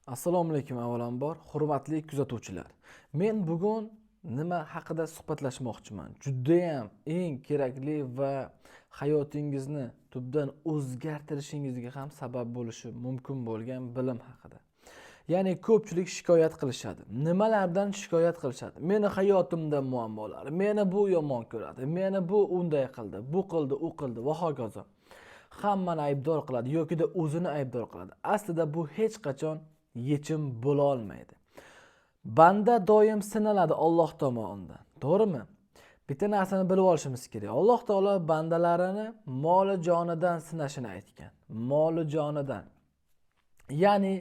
Assalomu alaykum avvalambor, hurmatli kuzatuvchilar. Men bugun nima haqida suhbatlashmoqchiman? Judayam eng kerakli va hayotingizni tubdan o'zgartirishingizga ham sabab bo'lishi mumkin bo'lgan bilim haqida. Ya'ni ko'pchilik shikoyat qilishadi. Nimalardan shikoyat qilishadi? Meni hayotimda muammolar, meni bu yomon ko'radi, meni bu unday qildi, bu qildi, u qildi va hokazo. Hammani aybdor qiladi yokida o'zini aybdor qiladi. Aslida bu hech qachon yechim bo'la olmaydi. Banda doim sinaladi Alloh tomonidan, to'g'rimi? Bitta narsani bilib olishimiz kerak. Alloh taolo bandalarini moli jonidan sinashini aytgan. Moli jonidan. Ya'ni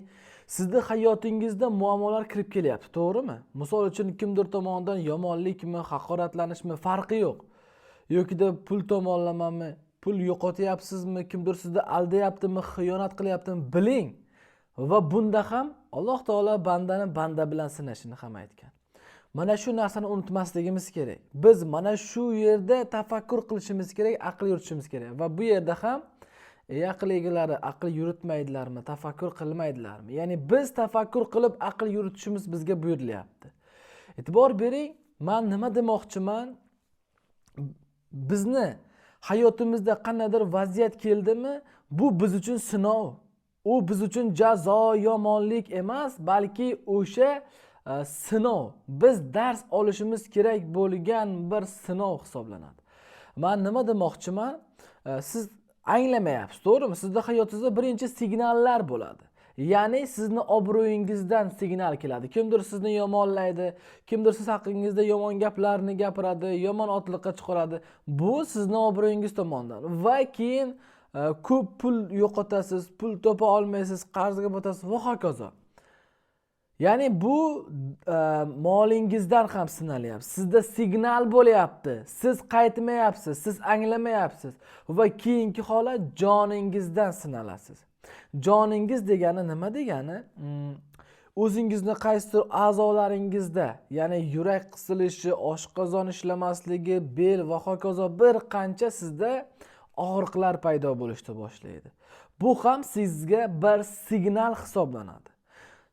sizni hayotingizda muammolar kirib kelyapti, to'g'rimi? Misol uchun kimdir tomonidan yomonlikmi, haqoratlanishmi, farqi yo'q. Yokida pul tomonlamami, pul yo'qotyapsizmi, kimdir sizni aldayaptimi, xiyonat qilyaptimi, biling. Va bunda ham Alloh taolo bandani banda bilan sinashini ham aytgan. Mana shu narsani unutmasligimiz kerak. Biz mana shu yerda tafakkur qilishimiz kerak, aql yuritishimiz kerak. Va bu yerda ham aql egalari aql yuritmaydilarmi, tafakkur qilmaydilarmi? Ya'ni biz tafakkur qilib aql yuritishimiz bizga buyurilyapti. E'tibor bering, men nima demoqchiman? Bizni hayotimizda qandaydir vaziyat keldimi, bu biz uchun sinov. U biz uchun jazo, yomonlik emas, balki o'sha sinov. Biz dars olishimiz kerak bo'lgan bir sinov hisoblanadi. Men nima demoqchiman? Siz anglamayapsiz, to'g'rimi? Sizda hayotingizda birinchi signallar bo'ladi. Ya'ni sizni obro'yingizdan signal keladi. Kimdir sizni yomonlaydi, kimdir siz haqingizda yomon gaplarni gapiradi, yomon otliqqa chiqaradi. Bu sizni obro'yingiz tomonidan. Va keyin ko'p pul yo'qotasiz, pul topa olmaysiz, qarzga botasiz va hokazo. Ya'ni bu molingizdan ham sinalyapti. Sizda signal bo'lyapti. Siz qaytmayapsiz, siz anglamayapsiz va keyingi holat joningizdan sinalasiz. Joningiz degani nima degani? O'zingizni qaysidir a'zolaringizda, ya'ni yurak qisilishi, oshqozon ishlamasligi, bel va hokazo bir qancha sizda og'riqlar paydo bo'lishni boshlaydi. Bu ham sizga bir signal hisoblanadi.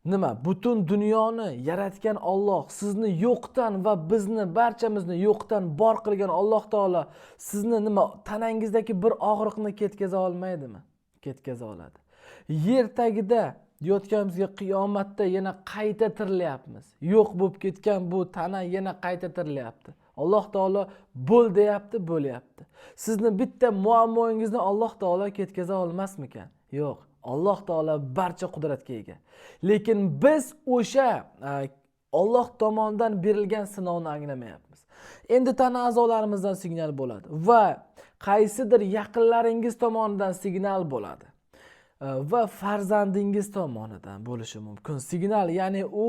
Nima? Butun dunyoni yaratgan Alloh, sizni yo'qdan va bizni barchamizni yo'qdan bor qilgan Alloh taolo sizni nima tanangizdagi bir og'riqni ketkaza olmaydimi? Ketkaza oladi. Yer tagida yotganimizga qiyomatda yana qayta tirilyapmiz. Yo'q bo'lib ketgan bu tana yana qayta tirilyapti. Alloh taolo bo'l deyapti, bo'lyapti. Sizni bitta muammoingizni Alloh taolo ketkaza olmasmikan? Yo'q. Alloh taolo barcha qudratga ega. Lekin biz o'sha Alloh tomonidan berilgan sinovni anglamayapmiz. Endi tana a'zolarimizdan signal bo'ladi va qaysidir yaqinlaringiz tomonidan signal bo'ladi. Va farzandingiz tomonidan bo'lishi mumkin signal, ya'ni u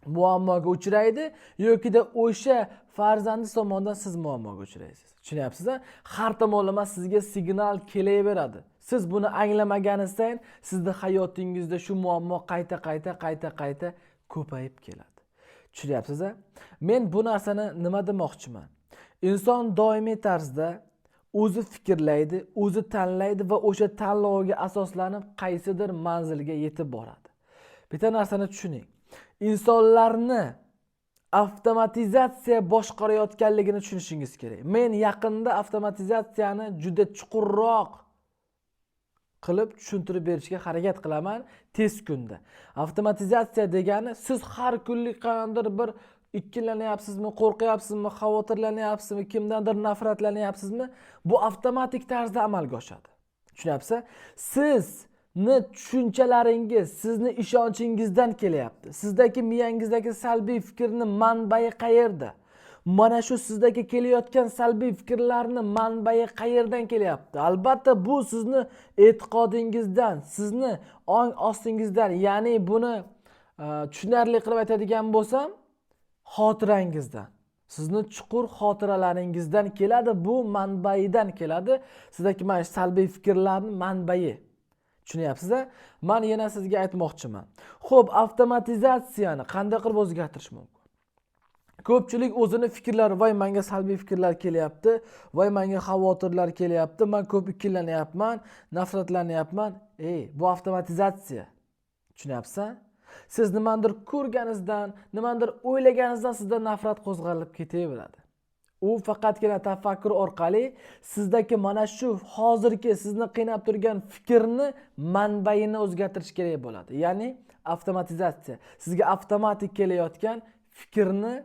muammoga uchraydi yokida o'sha farzandingiz tomonidan siz muammoga uchraysiz. Tushunyapsiz-a? Har tomonlama sizga signal kelaveradi. Siz buni anglamaganingiz sayin sizni hayotingizda shu muammo qayta-qayta, qayta-qayta ko'payib keladi. Tushunyapsiz-a? Men bu narsani nima demoqchiman? Inson doimiy tarzda o'zi fikrlaydi, o'zi tanlaydi va o'sha tanloviga asoslanib qaysidir manzilga yetib boradi. Bitta narsani tushuning. Insonlarni avtomatizatsiya boshqarayotganligini tushunishingiz kerak. Men yaqinda avtomatizatsiyani juda chuqurroq qilib tushuntirib berishga harakat qilaman tez kunda. Avtomatizatsiya degani siz har kunlik qandaydir bir ikkilanyapsizmi, qo'rqyapsizmi, xavotirlanyapsizmi, kimdandir nafratlanyapsizmi, bu avtomatik tarzda amalga oshadi. Tushunyapsiz? Sizni tushunchalaringiz, sizni ishonchingizdan kelyapti. Sizdagi miyangizdagi salbiy fikrni manbai qayerda? Mana shu sizdagi kelayotgan salbiy fikrlarni manbai qayerdan kelyapti? Albatta bu sizni e'tiqodingizdan, sizni ong ostingizdan, ya'ni buni tushunarli qilib aytadigan bo'lsam, xotirangizdan. Sizni chuqur xotiralaringizdan keladi, bu manbaidan keladi. Sizdagi mana shu salbiy fikrlarning manbai. Tushunyapsiz-a? Men yana sizga aytmoqchiman. Xo'p, avtomatizatsiyani qanday qilib o'zgartirish mumkin? Ko'pchilik o'zini fikrlari, voy menga salbiy fikrlar kelyapti, voy menga xavotirlar kelyapti, men ko'p ikkilanyapman, nafratlanyapman. Ey, bu avtomatizatsiya. Tushunyapsan? Siz nimanidir ko'rganingizdan, nimanidir o'ylaganingizdan sizda nafrat qo'zg'alib ketaveradi. U faqatgina tafakkur orqali sizdagi mana shu hozirgi sizni qiynab turgan fikrni manbayini o'zgartirish kerak bo'ladi. Ya'ni avtomatizatsiya. Sizga avtomatik kelayotgan fikrni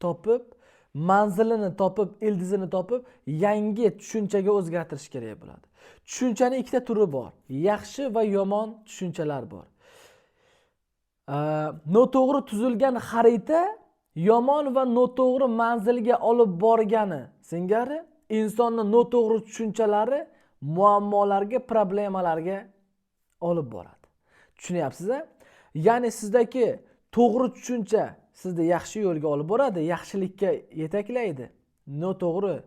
topib, manzilini topib, ildizini topib, yangi tushunchaga o'zgartirish kerak bo'ladi. Tushunchani ikkita turi bor. Yaxshi va yomon tushunchalar bor. Noto'g'ri tuzilgan xarita yomon va noto'g'ri manzilga olib borgani singari insonni noto'g'ri tushunchalari muammolarga, problemalarga olib boradi. Tushunyapsiz-a? Ya'ni sizdagi to'g'ri tushuncha sizni yaxshi yo'lga olib boradi, yaxshilikka yetaklaydi. Noto'g'ri,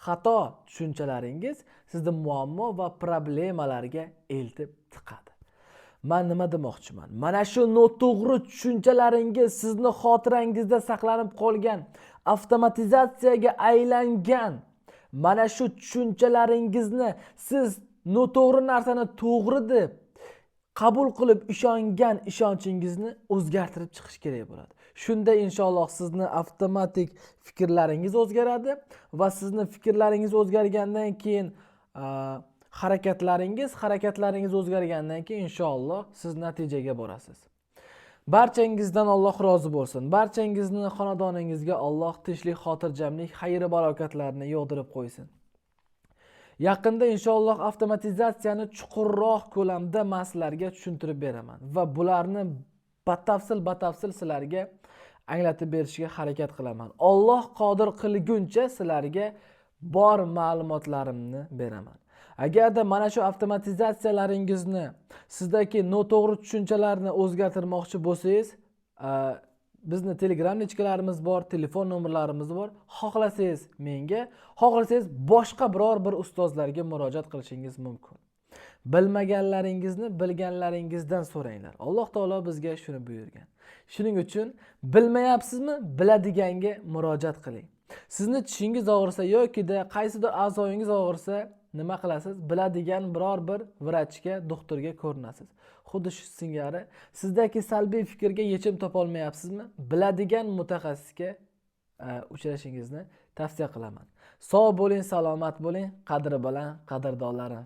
xato tushunchalaringiz sizni muammo va problemalarga eltib tiqadi. Man nima demoqchiman? Mana shu noto'g'ri tushunchalaringiz sizni xotirangizda saqlanib qolgan, avtomatizatsiyaga aylangan mana shu tushunchalaringizni siz noto'g'ri narsani to'g'ri deb qabul qilib ishongan ishonchingizni o'zgartirib chiqish kerak bo'ladi. Shunda inshaalloh sizni avtomatik fikrlaringiz o'zgaradi va sizni fikrlaringiz o'zgargandan keyin harakatlaringiz o'zgargandan keyin inshaalloh siz natijaga borasiz. Barchangizdan Alloh rozi bo'lsin. Barchangizni xonadoningizga Alloh tinchlik, xotirjamlik, xayr barokatlarni yog'dirib qo'ysin. Yaqinda inshaalloh avtomatizatsiyani chuqurroq ko'lamda man sizlarga tushuntirib beraman va bularni batafsil sizlarga anglatib berishga harakat qilaman. Alloh qodir qilguncha sizlarga bor ma'lumotlarimni beraman. Agarda mana shu avtomatizatsiyalaringizni, sizdagi noto'g'ri tushunchalarni o'zgartirmoqchi bo'lsangiz, bizni Telegram lichkalarimiz bor, telefon nomerlarimiz bor. Xohlasangiz menga, xohlasangiz boshqa biror bir ustozlarga murojaat qilishingiz mumkin. Bilmaganlaringizni bilganlaringizdan so'ranglar. Alloh taolo bizga shuni buyurgan. Shuning uchun bilmayapsizmi, biladiganga murojaat qiling. Sizni tishingiz og'risa yokida qaysidir a'zoyingiz og'risa, nima qilasiz? Biladigan biror bir vrachga, doktorga ko'rinasiz. Xuddi shu singari sizdagi salbiy fikrga yechim topa olmayapsizmi? Biladigan mutaxassisga uchrashingizni tavsiya qilaman. Sog' bo'ling, salomat bo'ling, qadri bilan qadrdonlarim.